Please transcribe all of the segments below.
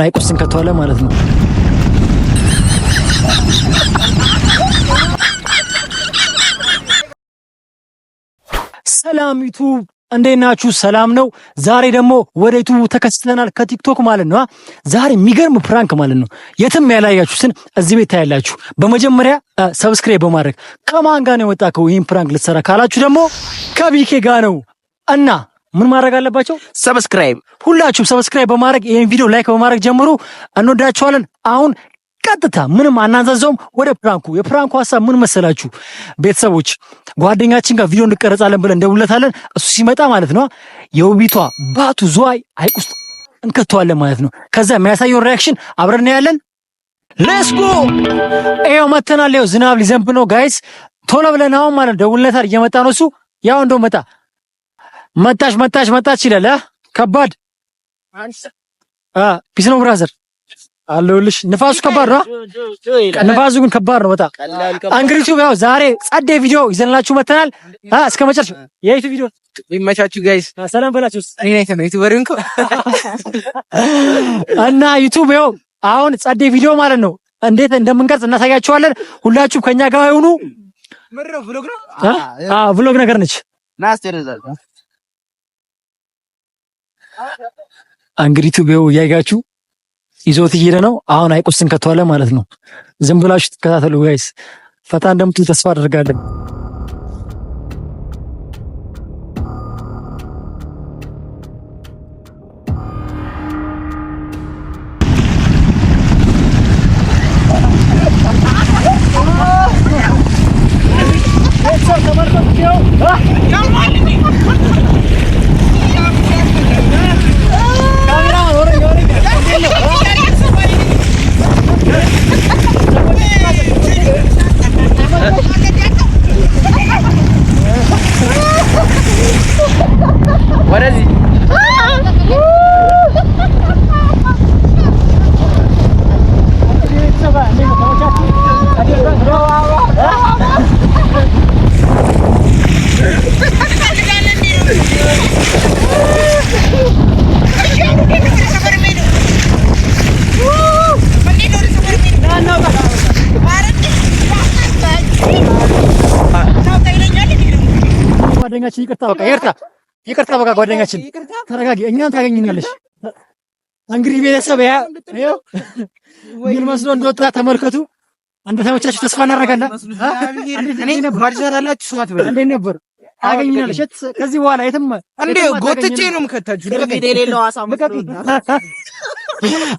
ሐይቅ ውስጥ እንከተዋለን ማለት ነው። ሰላም ዩቱብ፣ እንዴት ናችሁ? ሰላም ነው። ዛሬ ደግሞ ወደ ዩቱብ ተከስተናል ከቲክቶክ ማለት ነው። ዛሬ የሚገርም prank ማለት ነው። የትም ያላያችሁትን እዚህ ቤት ታያላችሁ። በመጀመሪያ subscribe በማድረግ ከማን ጋር ነው የወጣከው ይህን prank ልትሰራ ካላችሁ ደግሞ ከቢኬ ጋር ነው እና ምን ማድረግ አለባቸው? Subscribe። ሁላችሁም subscribe በማድረግ ይህን ቪዲዮ like በማድረግ ጀምሩ። እንወዳችኋለን። አሁን ቀጥታ ምንም አናንዛዘውም ወደ prank ኡ። የ prank ኡ ሀሳብ ምን መሰላችሁ ቤተሰቦች? ጓደኛችን ጋር ቪዲዮ እንቀረጻለን ብለን እንደውለታለን። እሱ ሲመጣ ማለት ነው የውቢቷ ባቱ ዝዋይ ሐይቅ ውስጥ እንከተዋለን ማለት ነው። ከዛ የሚያሳየውን reaction አብረን እናያለን። Let's go። ይኸው መተናል። ይኸው ዝናብ ሊዘንብ ነው guys። ቶሎ ብለን አሁን ማለት ነው ደውለታል። እየመጣ ነው እሱ። ያው እንደው መጣ መጣች መጣች መጣች ይላል። ከባድ peace ነው brother አለሁልሽ። ንፋሱ ከባድ ነው። ንፋሱ ግን ከባድ ነው በጣም። እንግዲህ ዩቲዩብ ያው ዛሬ ጸዴ ቪዲዮ ይዘንላችሁ መተናል። እስከ መጨረሻ የዩቲዩብ ቪዲዮ ይመቻችሁ guys። ሰላም በላችሁ። እኔ ነኝ ነው YouTuber እንኮ እና ዩቲዩብ ያው አሁን ጸዴ ቪዲዮ ማለት ነው እንዴት እንደምንቀርጽ እናሳያችኋለን። ሁላችሁም ከኛ ጋር ይሁኑ። አዎ vlog ነገር ነች። እንግዲህ ዩቲዩብ ያው እያያችሁ ይዞት እየሄደ ነው። አሁን ሐይቅ ውስጥ እንከተዋለን ማለት ነው። ዝም ብላችሁ ተከታተሉ guys፣ ፈታ እንደምትሉ ተስፋ አደርጋለን። ወደዚህ ጓደኛችን ይቅርታ፣ በቃ ይቅርታ፣ ይቅርታ፣ በቃ ጓደኛችን ተረጋጊ፣ እኛን ታገኝናለሽ። እንግዲህ ቤተሰብ ያ ይኸው ምን መስሎ እንደወጣ ተመልከቱ። እንደተመቻችሁ ተስፋ እናደርጋለን። እንዴት ነበር? ታገኝናለሽ። ከዚህ በኋላ የትም እንዴ ጎትቼ ነው የምከታችሁ።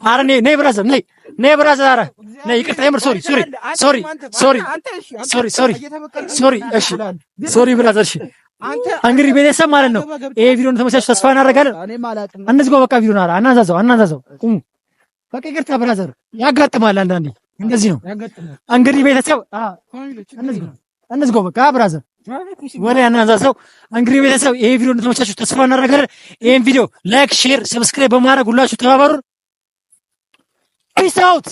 ኧረ ነይ ነይ brother ነይ ነይ brother ኧረ ነይ ይቅርታ፣ የምር sorry sorry sorry sorry sorry sorry sorry እሺ sorry brother እሺ። እንግዲህ ቤተሰብ ማለት ነው ይሄ ቪዲዮ እንደተመቻችሁ ተስፋ እናደርጋለን። እንዝጋው በቃ ቪዲዮ ኧረ አናንዛዘው አናንዛዘው ቁሙ በቃ ይቅርታ brother፣ ያጋጥማል አንዳንዴ እንደዚህ ነው። እንግዲህ ቤተሰብ እንዝጋው እንዝጋው በቃ brother ወሬ አናንዛዘው። እንግዲህ ቤተሰብ ይሄ ቪዲዮ እንደተመቻችሁ ተስፋ እናደርጋለን። ይሄን ቪዲዮ like፣ share፣ subscribe በማድረግ ሁላችሁ ተባበሩን። Peace out.